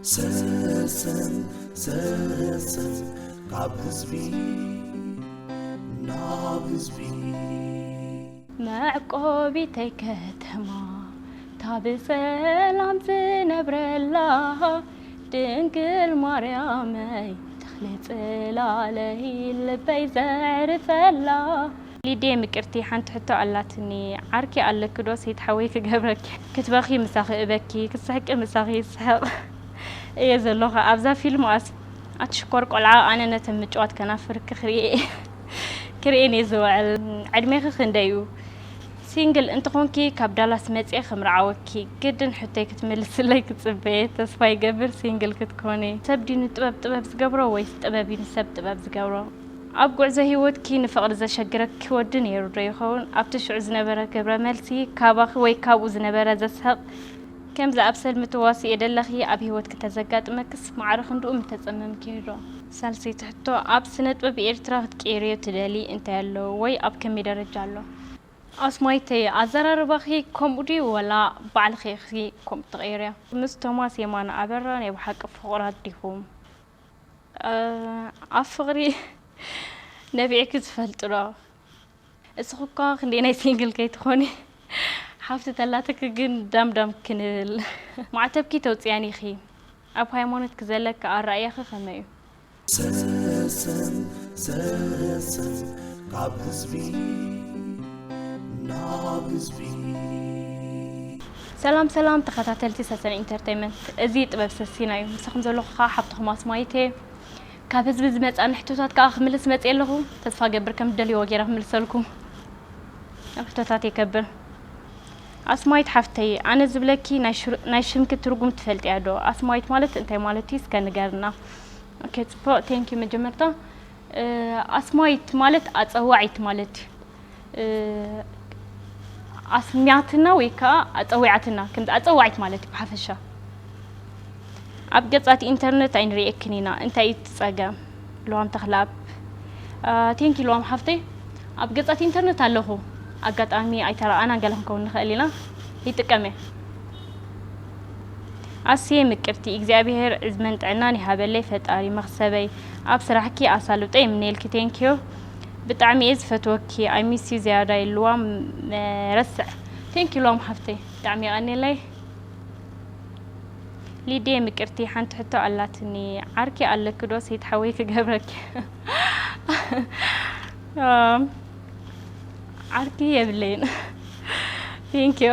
ሰሰን ሰሰን ካብ ህዝቢ ናብ ህዝቢ። መዕቆቢተይ ከተማ፣ እታ ብሰላም ዝነብረላ፣ ድንግል ማርያመይ፣ ተኽለ ጽላለይ፣ ልበይ ዘዕርፈላ። ሊድየ ምቅርቲ፣ ሓንቲ ሕቶ ኣላትኒ። ዓርኪ ኣለኪ ዶ? ሰይቲ ሓወይ ክገብረኪ። ክትበኺ ምሳኺ እበኪ፣ ክትስሕቂ ምሳኺ ይስሕቕ እየ ዘለኹ ኣብዛ ፊልም። ኣስ-፣ ኣቲ ሽኮር ቆልዓ፣ ኣነ ነተን ምጭዋት ከናፍርኪ ክርእየ፣ ክርእየን እየ ዝውዕል። ዕድሜኺ ክንደይ እዩ? ሲንግል እንተኾንኪ ካብ ዳላስ መጽየ ከምርዓወኪ። ግድን ሕቶይ ክትምልስለይ ክጽበየ ተስፋ ይገብር። ሲንግል ክትኮኒ። ሰብ ድዩ ንጥበብ ጥበብ ዝገብሮ ወይስ ጥበብ እዩ ንሰብ ጥበብ ዝገብሮ? ኣብ ጉዕዞ ህይወትኪ ንፍቕሪ ዘሸግረኪ ወዲ ነይሩ ዶ ይኸውን? ኣብቲ ሽዑ ዝነበረ ግብረ መልሲ፣ ካባኺ ወይ ካብኡ ዝነበረ ዘስሕቕ፣ ከምዚ ኣብ ሰልሚ ትዋስእዮ ደለኺ ኣብ ህይወትኪ ተዘጋጥመክስ ማዕረ ክንድኡ ምተጸመምክዮ ዶ? ሳልሰይቲ ሕቶ፣ ኣብ ስነ ጥበብ ኤርትራ ክትቅይርዮ ትደሊ እንታይ ኣሎ ወይ ኣብ ከመይ ደረጃ ኣሎ? ኣስማይተይ፣ ኣዘራርባኺ ከምኡ ድዩ ወላ ባዕልኺ ኢኺ ከምኡ ትቕይርዮ? ምስ ቶማስ የማነ ኣበራ ናይ ብሓቂ ፍቑራት ዲኹም? እ፣ ኣብ ፍቕሪ ነቢዕኪ ትፈልጢ ዶ? እስኺ እኳ ክንደየናይ ሲንግል ከይትኾኒ፣ ሓፍቲ ተላትኪ ግን ዳም ዳም ክንብል። ማዕተብኪ ተውፅያን ኢኺ። ኣብ ሃይማኖትኪ ዘለኪ ኣረኣእያኺ ከመይ እዩ? ሰሰን ሰሰን ካብ ህዝቢ ናብ ህዝቢ። ሰላም ሰላም ተኸታተልቲ ሰሰን ኢንተርቴይንመንት፣ እዚ ጥበብ ሰሲና እዩ። ምሳኹም ዘለኹ ከዓ ሓፍትኹም ኣስማይት እየ። ካብ ህዝቢ ዝመፃኒ ሕቶታት ከዓ ክምልስ መፅየ ኣለኹ። ተስፋ ገብር ከም ትደልይዎ ገይረ ክምልሰልኩም ኣብ ሕቶታት የከብር። ኣስማይት ሓፍተይ፣ ኣነ ዝብለኪ ናይ ሽር-፣ ናይ ሽምኪ ትርጉም ትፈልጥያ ዶ? ኣስማይት ማለት እንታይ ማለት እዩ? እስከ ንገርና። ኦኬ፣ ፅቡቕ፣ ቴንክ ዩ። መጀመርታ፣ እ፣ ኣስማይት ማለት ኣፀዋዒት ማለት እዩ። እ፣ ኣስሚያትና ወይ ከዓ ኣፀዊዓትና፣ ከምዚ ኣፀዋዒት ማለት እዩ ብሓፈሻ። ኣብ ገጻት ኢንተርነት ኣይንርእየክን ኢና። እንታይ እዩ እቲ ጸገም? ልዋም ተኽለኣብ። አ፣ ቴንኪ ልዋም ሓፍተይ። ኣብ ገጻት ኢንተርነት ኣለኹ። ኣጋጣሚ ኣይተረኣናን ገለ ክንከውን ንኽእል ኢና። ይጥቀም እየ። ኣስየ ምቅርቲ፣ እግዚኣብሄር ዕድመን ጥዕናን ይሃበለይ ፈጣሪ መኽሰበይ። ኣብ ስራሕኪ ኣሳልጦ የምነየልኪ። ቴንኪዮ። ብጣዕሚ እየ ዝፈትወኪ። I miss you ዝያዳ ይልዋም መረስዕ። ቴንኪ ልዋም ሓፍተይ። ብጣዕሚ የቐንየለይ። ሊድየ ምቅርቲ፣ ሓንቲ ሕቶ ኣላትኒ። ዓርኪ ኣለኪ ዶ? ሰይቲ ሓወይ ክገብረኪ። ኣም፣ ዓርኪ የብለይን። ቴንኪዩ።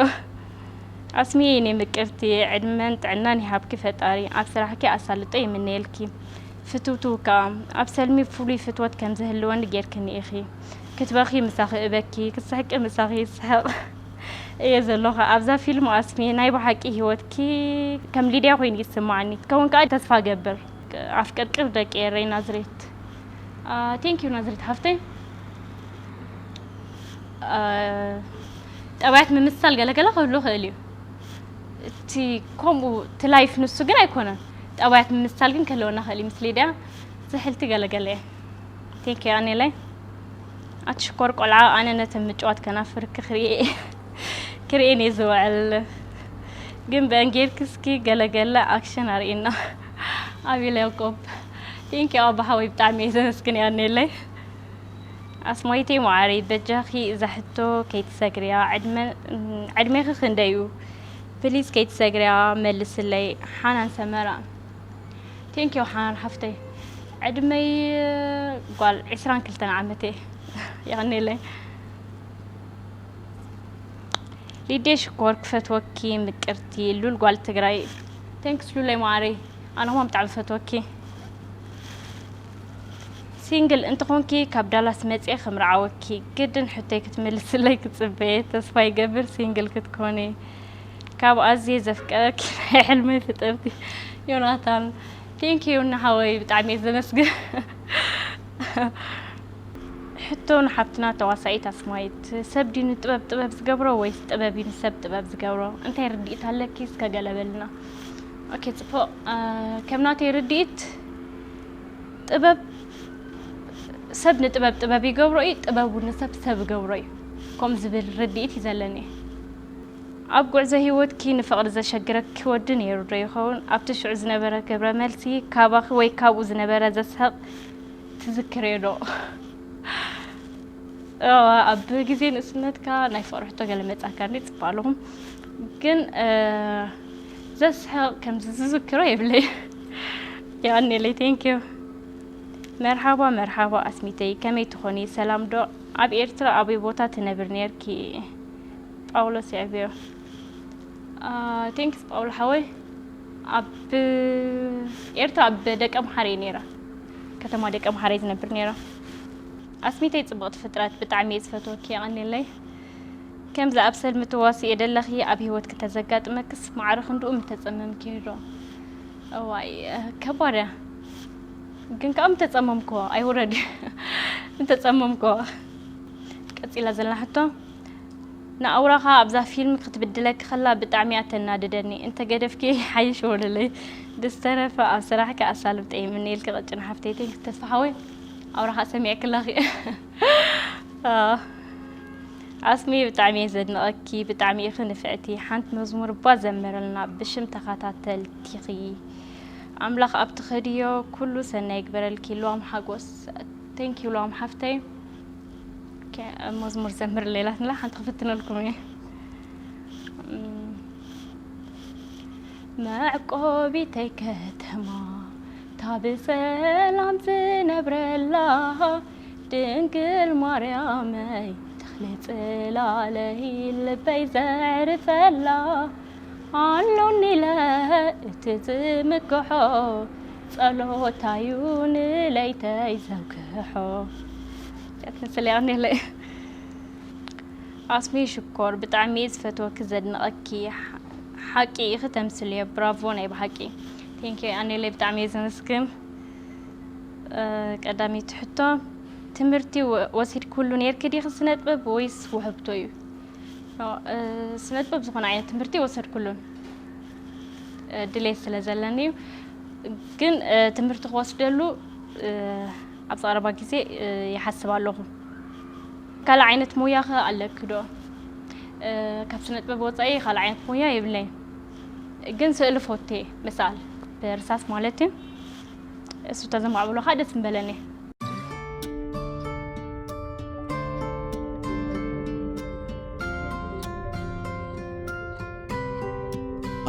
ኣስሚየ የኔ ምቅርቲ፣ ዕድመን ጥዕናን ይሃብኪ ፈጣሪ። ኣብ ስራሕኪ ኣሳልጦ ይምነየልኪ። ፍትውትው ከኣ፣ ኣብ ሰልሚ ፍሉይ ፍትወት ከም ዝህልወኒ ጌርክኒ ኢኺ። ክትበኺ ምሳኺ እበኪ፣ ክትስሕቂ ምሳኺ ይስሕቕ እየ ዘለኹ። ኣብዛ ፊልም ኣስሚ ናይ ብሓቂ ህይወትኪ ከም ሊድያ ኮይኑ ይስምዓኒ። ክትከውን ከኣ ተስፋ እገብር። ኣፍቅርቅር ደቂ ኤረይ ናዝሬት። አ፣ ቴንክ ዩ ናዝሬት ሓፍተይ። አ፣ ጠባያት ምምስሳል ገለገለ ክህሉ ይኽእል እዩ። እቲ ከምኡ እቲ ላይፍ ንሱ ግን ኣይኮነን። ጠባያት ምምስሳል ግን ክህልወና ይኽእል እዩ ምስ ሊድያ። ዝሕልቲ ገለገለ እየ። ቴንክ ዩ ኣኔለይ። ኣቲ ሽኮር ቆልዓ፣ ኣነ ነተን ምጭዋት ከናፍርኪ ክርእየ፣ ክርእየን እየ ዝውዕል። ግን ብአን ጌርኪ እስኪ ገለገለ ኣክሽን ኣርእየና። ኣቤል ያዕቆብ፣ ቴንክ ዩ ኣቦ ሓወይ፣ ብጣዕሚ እየ ዘመስግን እየ ኣኔለይ። ኣስማይተይ መዓረይ፣ በጃኺ እዛ ሕቶ ከይትሰግርያ፣ ዕድመ-፣ ዕድሜኺ ክንደይ እዩ? ፕሊዝ ከይትሰግርያ መልስለይ። ሓናን ሰመራ። ቴንክ ዩ ሓናን ሓፍተይ። ዕድመይ ጓል ዕስራን ክልተን ዓመት እየ። የቐንየለይ። ሊድየ ሽኮር ክፈትወኪ ምቅርቲ ሉል ጓል ትግራይ። ቴንክስ ሉለይ መዓረይ፣ ኣነ ኸማ ብጣዕሚ ፈትወኪ። ሲንግል እንተኾንኪ ካብ ዳላስ መፅየ ከምርዓወኪ። ግድን ሕቶይ ክትምልስለይ ክፅበየ ተስፋ ይገብር። ሲንግል ክትኮኒ ካብ ኣዝየ ዘፍቀረኪ ናይ ሕልመይ ፍጥርቲ ዮናታን። ቴንክ ዩ ንሓወይ ብጣዕሚ እየ ዘመስግን። ሕቶ ንሓብትና ተዋሳኢት ኣስማይት፣ ሰብ ድዩ ንጥበብ ጥበብ ዝገብሮ ወይስ ጥበብ እዩ ንሰብ ጥበብ ዝገብሮ? እንታይ ርድኢት ኣለኪ? እስከ ገለ በልና። ኦኬ፣ ጽቡቕ። አ፣ ከም ናተይ ርድኢት ጥበብ፣ ሰብ ንጥበብ ጥበብ ይገብሮ እዩ፣ ጥበብ እውን ንሰብ ሰብ ይገብሮ እዩ። ከምኡ ዝብል ርድኢት እዩ ዘለኒ። ኣብ ጉዕዞ ህይወትኪ ንፍቕሪ ዘሸግረኪ ወዲ ነይሩ ዶ ይኸውን? ኣብቲ ሽዑ ዝነበረ ግብረ መልሲ ካባኺ ወይ ካብኡ ዝነበረ ዘስሕቕ ትዝክርዮ ዶ? እዋ፣ ኣብ ግዜ ንእስነትካ ናይ ፍቕሪ ሕቶ ገለ መጻካ እንዲ ጽባለኹም ግን እ፣ ዘስሕቕ ከምዚ ዝዝክሮ የብለይ። የቐንየለይ። Thank you። መርሓባ መርሓባ ኣስሚተይ፣ ከመይ ትኾኒ? ሰላም ዶ? ኣብ ኤርትራ ኣበይ ቦታ ትነብር ነርኪ? ጳውሎስ የዕብዮ። Thanks ጳውሎ ሓወይ። ኣብ ኤርትራ ኣብ ደቀምሓረ እየ ነይረ፣ ከተማ ደቀምሓረ እየ ዝነብር ነይረ። ኣስሚተይ ጽብቕቲ ፍጥረት፣ ብጣዕሚ እየ ዝፈትወኪ፣ የቐንየለይ። ከምዚ ኣብ ሰልሚ ትዋስእዮ ደለኺ ኣብ ህይወትኪ ተዘጋጥመክስ ማዕረ ክንድኡ ምተጸመምክዮ ዶ? እዋይ ከባድ እያ። ግን ከኣ ምተጸመምክዎ ኣይውረድ እዩ። ምተጸመምክዎ። ቀጺላ ዘላ ሕቶ፣ ንኣውራኻ ኣብዛ ፊልም ክትብድለኪ ከላ ብጣዕሚ እያ ተናድደኒ። እንተ ገደፍኪ ይሓይሽ ወለለይ። ብዝተረፈ ኣብ ስራሕኪ ኣሳልጦ ይምነየልኪ ቀጭን ሓፍተይ። Thanks ተስፋ ሓወይ። ኣውራኻ ሰሚዐኪ ኣለኺ። ኣስሚ ብጣዕሚ እየ ዘድንቐኪ፣ ብጣዕሚ ኢኺ ንፍዕቲ። ሓንቲ መዝሙር እባ ዘምርልና ብሽም ተኸታተልቲኺ። ኣምላኽ ኣብ ትኸድዮ ኩሉ ሰናይ ይግበረልኪ። ልዋም ሓጎስ። Thank you ልዋም ሓፍተይ። ኦኬ፣ መዝሙር ዘምር ሌላትና ሓንቲ ክፍትነልኩም እየ። እም፣ መዕቆቢተይ ከተማ፣ እታ ብሰላም ዝነብረላ፣ ድንግል ማርያመይ፣ ተኽሊ ጽላለይ፣ ልበይ ዘዕርፈላ፣ ኣሎኒ ኢለ እቲ ዝምክሖ፣ ጸሎታዩ ንለይተይ ዘውክሖ። ያትመስል ያኔ ለይ። ኣስሚ ሽኮር፣ ብጣዕሚ እየ ዝፈትወኪ ዘድንቐኪ። ሓ-፣ ሓቂ ኢኺ ተምስልዮ። ብራቮ ናይ ብሓቂ። Thank you ኣኔለይ፣ ብጣዕሚ እየ ዘመስግን። እ፣ ቀዳመይቲ ሕቶ፣ ትምህርቲ ወ-፣ ወሲድክሉ ነይርኪ ዲኺ ስነ ጥበብ ወይስ ውህብቶ እዩ? ኖ፣ እ፣ ስነ ጥበብ ዝኾነ ዓይነት ትምህርቲ ወሰድክሉን፣ እ፣ ድሌት ስለ ዘለኒ እዩ። ግን፣ እ፣ ትምህርቲ ክወስደሉ፣ እ፣ ኣብዚ ቀረባ ግዜ፣ እ፣ ይሓስብ ኣለኹ። ካልእ ዓይነት ሞያ ኸ ኣለኪ ዶ? እ፣ ካብ ስነ ጥበብ ወጻኢ ካልእ ዓይነት ሞያ የብለይን። ግን ስእሊ ፎቴ ምስኣል ብርሳስ ማለት እዩ። እሱ ተዘማዕብሎ ኸኣ ደስ ምበለኒ።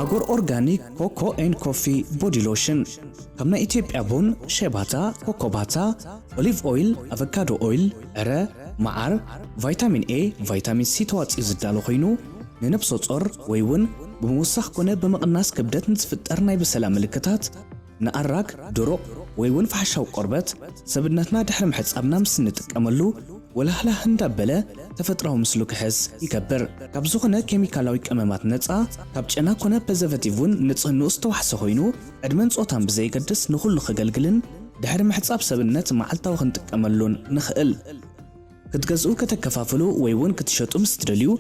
ኣጎር ኦርጋኒክ ኮኮ ኤንድ ኮፊ ቦዲ ሎሽን ካብ ናይ ኢትዮጵያ ቡን፣ ሸባታ፣ ኮኮባታ፣ ኦሊቭ ኦይል፣ ኣቨካዶ ኦይል፣ ዕረ፣ መዓር፣ ቫይታሚን ኤ፣ ቫይታሚን ሲ ተዋፂኡ ዝዳሎ ኮይኑ ንነብሰ ጾር ወይ እውን ብምውሳኽ ኮነ ብምቕናስ ክብደት ንዝፍጠር ናይ ብሰላ ምልክታት ንኣራግ፣ ድሩቕ ወይ እውን ፋሕሻዊ ቆርበት ሰብነትና ድሕሪ ምሕጻብና ምስ እንጥቀመሉ ወላህላህ እንዳበለ ተፈጥራዊ ምስሉ ክሕዝ ይገብር። ካብ ዝኾነ ኬሚካላዊ ቀመማት ነጻ፣ ካብ ጨና ኮነ ፐዘቨቲቭ እውን ንጽህንኡ ዝተዋሕሰ ኮይኑ ዕድመን ጾታን ብዘየገድስ ንኹሉ ከገልግልን ድሕሪ ምሕጻብ ሰብነት መዓልታዊ ክንጥቀመሉን ንኽእል። ክትገዝኡ ከተከፋፍሉ ወይ እውን ክትሸጡ ምስ ትደልዩ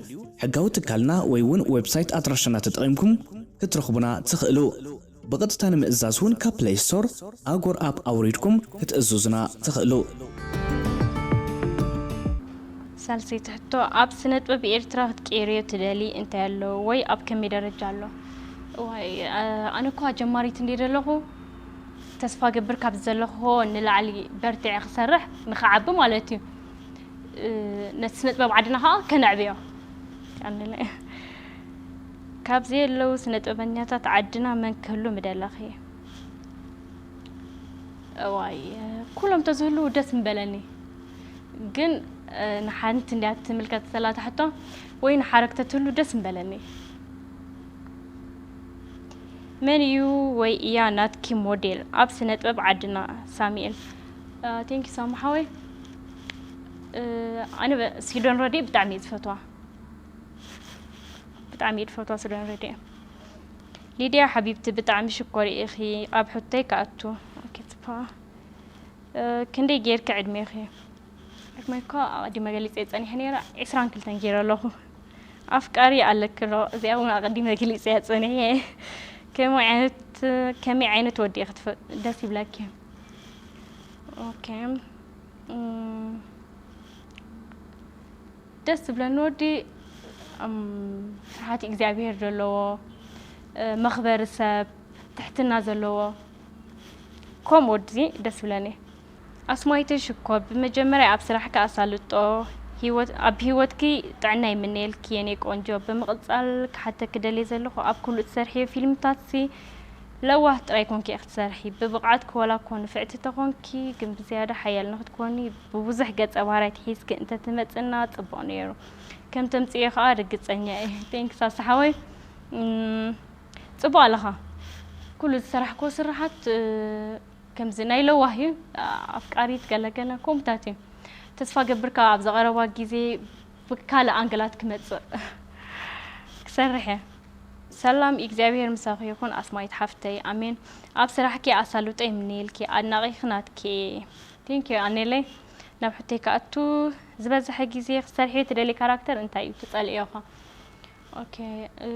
ሕጋዊ ትካልና ወይ እውን ዌብሳይት ኣድራሻና ተጠቒምኩም ክትረኽቡና ትኽእሉ። ብቐጥታ ንምእዛዝ እውን ካብ ፕለይ ስቶር ኣጎር ኣፕ ኣውሪድኩም ክትእዝዙና ትኽእሉ። ሳልሰይቲ ሕቶ፣ ኣብ ስነ ጥበብ ኤርትራ ክትቅይርዮ ትደሊ እንታይ ኣሎ ወይ ኣብ ከመይ ደረጃ ኣሎ? እዋይ፣ ኣነ እኳ ጀማሪት እንድየ ዘለኹ፣ ተስፋ ገብር ካብ ዘለኹዎ ንላዕሊ በርቲዐ ክሰርሕ ንኽዓቢ ማለት እዩ። ነቲ ስነ ጥበብ ዓድና ኸዓ ከነዕብዮ። ካብ ዘየለዉ ስነ ጥበበኛታት ዓድና መን ክህሉ ምደለኺ? እዋይ፣ ኩሎም ተዝህልዉ ደስ ምበለኒ። ግን ንሓንቲ እንድያ ትምልከት ዘላ እታ ሕቶ፣ ወይ ንሓረግ ተትህሉ ደስ ምበለኒ። መን እዩ ወይ እያ ናትኪ ሞዴል ኣብ ስነ ጥበብ ዓድና? ሳሙኤል። Thank you ሳሙ ሓወይ። ኣነ ሲዶን ረድኢ ብጣዕሚ እየ ዝፈትዋ። ብጣዕሚ እየ ዝፈትዋ ሲዶን ረድኢ። ሊድያ ሓቢብቲ ብጣዕሚ ሽኮር ኢኺ። ኣብ ሕቶይ ክኣቱ። ኦኬ፣ ጽቡቕ። ክንደይ ጌርኪ ዕድሜኺ? ዕድመይ እኮ ኣቐዲመ ገሊጸ ጸኒሐ ነይረ፣ ዕስራን ክልተን ጌረ ኣለኹ። ኣፍቃሪ ኣለኪ ዶ? እዚኣ እውን ኣቐዲመ ገሊጸያ ጸኒሐ። ከመይ ዓይነት፣ ከመይ ዓይነት ወዲ ኢኺ ትፈ-፣ ደስ ይብለኪ? ኦኬ። እም፣ ደስ ዝብለኒ ወዲ እም፣ ፍርሃት እግዚኣብሄር ዘለዎ፣ እ፣ መኽበሪ ሰብ፣ ትሕትና ዘለዎ፣ ከምኡ ወዲ ደስ ይብለኒ። ኣስማይተ ሽኮር፣ ብመጀመርያ ኣብ ስራሕኪ ኣሳልጦ፣ ህይወት-፣ ኣብ ህይወትኪ ጥዕና ይምነየልኪ የኔ ቆንጆ። ብምቕጻል ክሓተኪ ደልየ ዘለኹ፣ ኣብ ኩሉ እትሰርሕዮ ፊልምታትሲ ለዋህ ጥራይ ኮንኪ ኢኺ ትሰርሒ። ብብቕዓትኪ ዋላ እኮ ንፍዕቲ ተኾንኪ፣ ግን ብዝያዳ ሓያል ንኽትኮኒ ብብዙሕ ገጸ ባህርያት ሒዝኪ እንተትመጽና ጽቡቕ ነይሩ። ከም ተምጽእዮ ኸኣ ርግጸኛ እየ። ቴንክስ ኣሰሓወይ። እም፣ ጽቡቕ ኣለኻ። ኩሉ ዝሰራሕክዎ ስራሓት፣ እ፣ ከምዚ ናይ ለዋህ እዩ። ኣፍቃሪት ገለገለ ከምኡታት እዩ። ተስፋ ገብር ከኣ ኣብ ዝቐረባ ግዜ ብካልእ ኣንግላት ክመጽእ ክሰርሕ እየ። ሰላም እግዚኣብሔር ምሳኺ ይኹን ኣስማይት ሓፍተይ፣ ኣሜን። ኣብ ስራሕኪ ኣሳልጦ ይምነየልኪ፣ ኣድናቒኺ ናትኪ እየ። ቴንኪዩ ኣኔለይ። ናብ ሕቶይ ክኣቱ፣ ዝበዝሐ ግዜ ክሰርሕዮ ትደልዪ ካራክተር እንታይ እዩ? ትጸልእዮ ኸ? ኦኬ፣ እ፣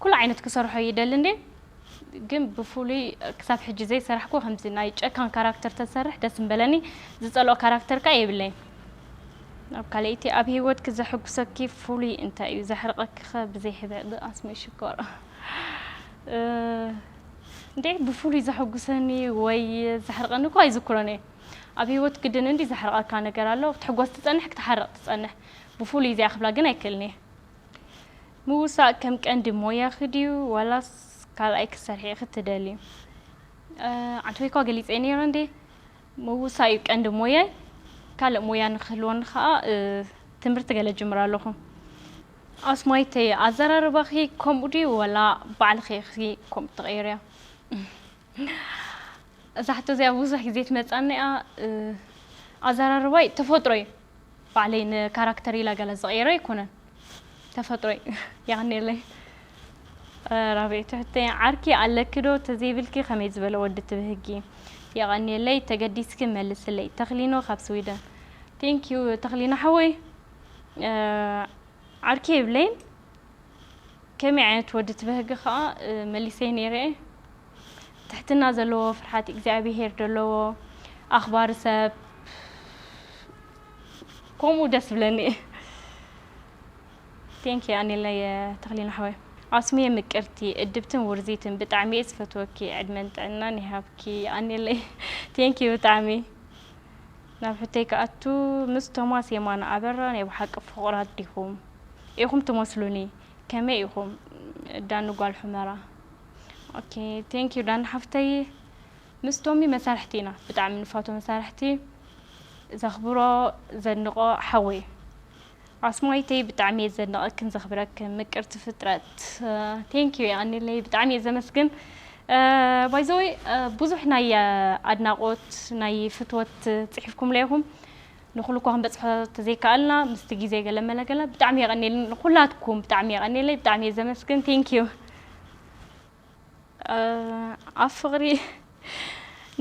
ኩሉ ዓይነት ክሰርሖ ይደሊ እንዴ፣ ግን ብፍሉይ ክሳብ ሕጂ ዘይሰራሕኩ ከምዚ ናይ ጨካን ካራክተር ተሰርሕ ደስ ምበለኒ። ዝጸልኦ ካራክተር ከኣ የብለይን። ኣብ ካልኣይቲ ኣብ ህይወትኪ ዘሐጉሰኪ ፍሉይ እንታይ እዩ? ዘሕርቐኪ ኸ ብዘይ ሕብዕ ብኣስመ ሽኮር። እ፣ እንዴ ብፍሉይ ዘሐጉሰኒ ወይ ዘሕርቐኒ እኮ ኣይዝክሮን እየ። ኣብ ህይወት ግድን እንዲ ዘሕርቐካ ነገር ኣሎ። ክትሕጎስ ትጸንሕ፣ ክትሓርቕ ትጸንሕ። ብፍሉይ እዚኣ ክብላ ግን ኣይክእልን እየ። ምውሳእ ከም ቀንዲ ሞያኺ ድዩ ዋላስ ካልኣይ ክትሰርሒ ኢኺ ትደልዪ? እ፣ ዓንተወይ እኳ ገሊጸ ነይረ እንዴ? ምውሳእ እዩ ቀንዲ ሞያይ። ካልእ ሞያ ንክህልወኒ ኸኣ፣ እ፣ ትምህርቲ ገለ ጅምር ኣለኹ። ኣስማይተይ፣ ኣዘራርባኺ ከምኡ ድዩ ዋላ ባዕልኺ ኢኺ ከምኡ ትቐይርያ? እዛ ሕቶ እዚኣ ብዙሕ ግዜ ትመጻኒ እያ። እ፣ ኣዘራርባይ ተፈጥሮ እዩ። ባዕለይ ንካራክተር ኢላ ገለ ዝቐይሮ ኣይኮነን። ተፈጥሮ እዩ። የቐንየለይ። እ፣ ራብዒ ትሕተይ፣ ዓርኪ ኣለኪ ዶ ተዘይብልኪ ከመይ ዝበለ ወዲ ትብህጊ? የቐንየለይ፣ ተገዲስኪ መልስለይ። ተኽሊኖ ካብ ስዊደን። ቴንክ ዩ ተኽሊኖ ሓወይ። እ፣ ዓርኪ የብለይን። ከመይ ዓይነት ወዲ ትበህጊ ኸኣ፣ እ፣ መሊሰይ ነይረ እየ። ትሕትና ዘለዎ፣ ፍርሓት እግዚኣብሄር ዘለዎ፣ ኣኽባሪ ሰብ፣ ከምኡ ደስ ዝብለኒ እየ። ቴንክ ዩ ኣኔለይ ተኽሊና ሓወይ። ኣስምየ ምቅርቲ፣ እድብትን ውርዚትን፣ ብጣዕሚ እየ ዝፈትወኪ፣ ዕድመን ጥዕናን ይሃብኪ ኣኔለይ። ቴንክ ዩ ብጣዕሚ። ናብ ሕቶይ ክኣቱ፣ ምስ ቶማስ የማነ ኣበራ ናይ ብሓቂ ፍቑራት ዲኹም? ኢኹም ትመስሉኒ። ከመይ ኢኹም? ዳኒ ጓል ሑመራ። ኦኬ፣ ቴንክ ዩ ዳኒ ሓፍተይ። ምስ ቶሚ መሳርሕቲ ኢና፣ ብጣዕሚ ንፋቶ መሳርሕቲ፣ ዘኽብሮ፣ ዘድንቖ ሓወይ። ኣስማይተይ ብጣዕሚ እየ ዘድንቐክን ዘኽብረክን ምቅርቲ ፍጥረት። ቴንክ ዩ የቐኒለይ፣ ብጣዕሚ እየ ዘመስግን። ባይ ዘ ወይ ብዙሕ ናይ ኣድናቖት ናይ ፍትወት ጽሒፍኩምለይ ኢኹም። ንኹሉ እኳ ክንበጽሖ ተዘይከኣልና ምስቲ ግዜ ገለ መለ ገለ ብጣዕሚ የቐኒየለይ፣ ንኹላትኩም ብጣዕሚ የቐኒየለይ፣ ብጣዕሚ እየ ዘመስግን። ቴንክ ዩ። ኣብ ፍቕሪ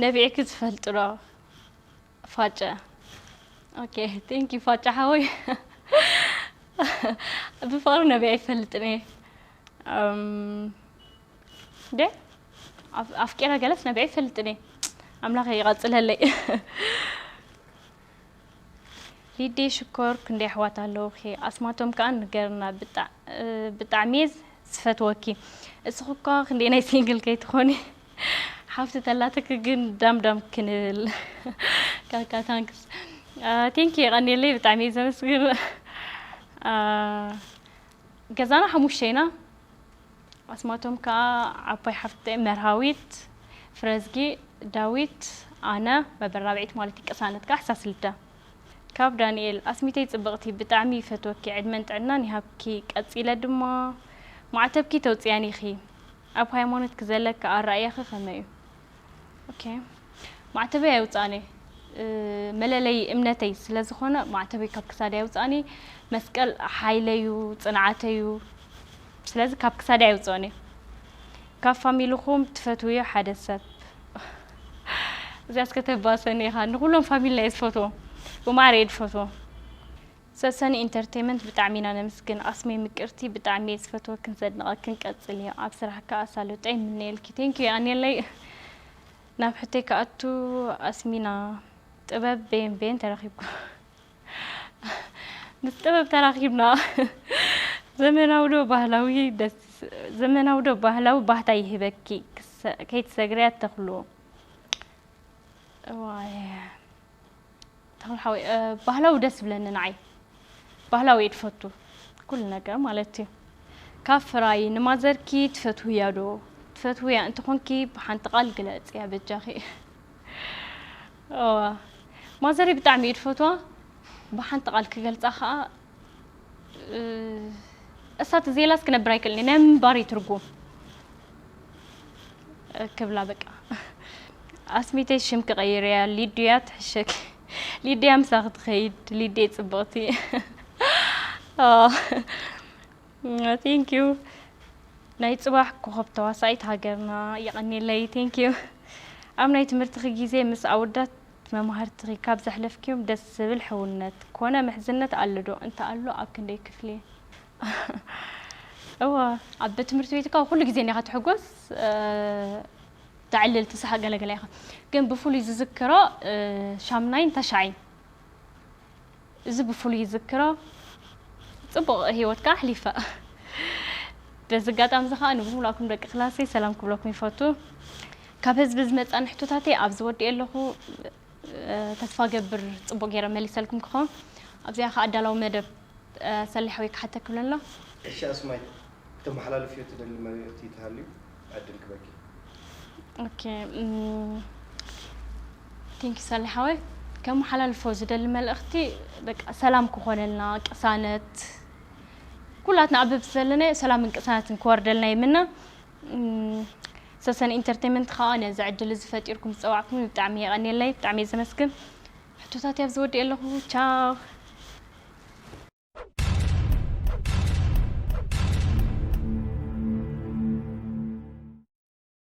ነቢዕኪ ትፈልጢ ዶ? ፋጨ። ኦኬ፣ ቴንክ ዩ ፋጨ ሓወይ። ብፍቕሪ ነቢዐ ኣይፈልጥን እየ። እም፣ ደ? ኣፍ-፣ ኣፍቂረ ገለስ ነቢዐ ኣይፈልጥን እየ። ኣምላኽ ይቐጽለለይ። ሊዴ ሽኮር፣ ክንደይ ኣሕዋት ኣለዉኺ? ኣስማቶም ከኣ ንገርና። ብጣ-፣ እ፣ ብጣዕሚ እየ ዝፈትወኪ። እስኺ እኳ ክንደይ ናይ ሲንግል ከይትኾኒ። ሓፍቲ ተላትኪ ግን ዳም ዳም ክንብል። ካካ ታንክስ። እ፣ ቴንክ ዩ፣ የቐንየለይ፣ ብጣዕሚ እየ ዘመስግን። እ፣ ገዛና ሓሙሽተ ኢና። ኣስማቶም ከኣ ዓባይ ሓፍተይ መርሃዊት፣ ፍረዝጊ፣ ዳዊት፣ ኣነ፣ መበል ራብዒት ማለት እዩ፣ ቅሳነት ከኣ ሕሳስ ልደ። ካብ ዳንኤል፣ ኣስሚተይ ጽብቕቲ፣ ብጣዕሚ ይፈትወኪ፣ ዕድመን ጥዕናን ይሃብኪ። ቀጺለ ድማ፣ ማዕተብኪ ተውጽያን ኢኺ። ኣብ ሃይማኖትኪ ዘለኪ ኣረኣእያኺ ከመይ እዩ? ኦኬ። ማዕተበይ ኣይውጻእን እየ። እ፣ መለለዪ እምነተይ ስለ ዝኾነ ማዕተበይ ካብ ክሳደይ ኣይውጻእን እየ። መስቀል ሓይለይ እዩ፣ ጽንዓተይ እዩ። ስለዚ ካብ ክሳደይ ኣይውጽኦን እየ። ካብ ፋሚልኹም ትፈትውዮ ሓደ ሰብ? እዚኣስ ከተባሰኒ ኢኻ። ንኹሎም ፋሚልና እየ ዝፈትዎም። ብማዕረ እየ ዝፈትዎም። ሰሰኒ ኢንተርቴይመንት ብጣዕሚ ኢና ነመስግን። ኣስመይ ምቅርቲ ብጣዕሚ እየ ዝፈትወክን ዘድንቐክን፣ ቀጽልዮ። ኣብ ስራሕካ ኣሳልጦ ይምነየልኪ። ቴንክ ዩ ኣንየለይ። ናብ ሕቶይ ክኣቱ፣ ኣስሚና ጥበብ በየን በየን ተረኺብኩም? ምስ ጥበብ ተራኺብና። ዘመናዊ ዶ ባህላዊ ደስ፣ ዘመናዊ ዶ ባህላዊ ባህታ ይህበኪ፣ ክሰ-፣ ከይትሰግርያ ተኽሉ። እዋይ። ተኽሉ ሓወይ፣ እ፣ ባህላዊ ደስ ዝብለኒ ንዓይ። ባህላዊ እየ ዝፈቱ። ኩሉ ነገር ማለት እዩ። ካብ ፍራይ ንማዘርኪ ትፈትውያ ዶ? ትፈትውያ እንተኾንኪ ብሓንቲ ቃል ግለጽያ በጃኺ። እዋ። ማዘረይ ብጣዕሚ እየ ዝፈትዋ። ብሓንቲ ቃል ክገልጻ ኸኣ፣ እ፣ እሳ ተዘየላስ ክነብር ኣይክእልን እየ። ናይ ምንባረይ ትርጉም። ክብላ በቃ። ኣስሚተይ ሽም ክቐይር እያ፣ ሊዱያ ትሕሸክ። ሊዱያ ምሳኺ ትኸይድ፣ ሊዱየ ጽብቕቲ። ኦ፣ thank you። ናይ ጽባሕ ኮኸብ ተዋሳኢት ሃገርና፣ የቐንየለይ፣ thank you። ኣብ ናይ ትምህርትኺ ግዜ ምስ ኣወዳት መማህርትኺ ካብ ዘሕለፍክዮም ደስ ዝብል ሕውነት ኮነ ምሕዝነት ኣሎ ዶ? እንተ ኣሎ ኣብ ክንደይ ክፍሊ? እወ፣ ኣብ ቤት ትምህርቲ ቤትካ ኩሉ ግዜ እንዲኻ ትሕጎስ፣ እ፣ ተዕልል፣ ትስሓቕ፣ ገለገለ ኢኻ። ግን ብፍሉይ ዝዝክሮ፣ እ፣ ሻምናይን ታሽዓይን። እዚ ብፍሉይ ይዝክሮ። ጽቡቕ ህይወትካ ኣሕሊፈ። በዚ ኣጋጣሚ እዚ ኸኣ ንብሙሉኣኩም ደቂ ክላሰይ ሰላም ክብለኩም ይፈቱ። ካብ ህዝቢ ዝመጻኒ ሕቶታተይ ኣብዚ ወዲኤ ኣለኹ። እ፣ ተስፋ ገብር ጽቡቕ ገይረ መሊሰልኩም ክኸውን። ኣብዚኣ ኸኣ ኣዳላዊ መደብ፣ እ፣ ሰሌ ሓወይ ክሓተክ ክብለሎ። እሺ ኣስማይ፣ ክተመሓላልፍዮ ትደሊ መልእኽቲ ተሃልዩ ዕድል ክበኪ። ኦኬ፣ እም፣ thank you ሰሌ ሓወይ። ከመሓላልፎ ዝደሊ መልእኽቲ በቃ ሰላም ክኾነልና፣ ቅሳነት፣ ኩላትና ኣብ በብቲ ዘለናዮ ሰላምን ቅሳነትን ክወርደልና ይምነ። እም፣ ሰሰን ኢንተርቴይንመንት ኸኣ ነዚ ዕድል እዚ ፈጢርኩም ዝጸዋዕኩም ብጣዕሚ የቐንየለይ፣ ብጣዕሚ እየ ዘመስግን። ሕቶታት ኣብ ዝወድእ ኣለኹ። ቻው።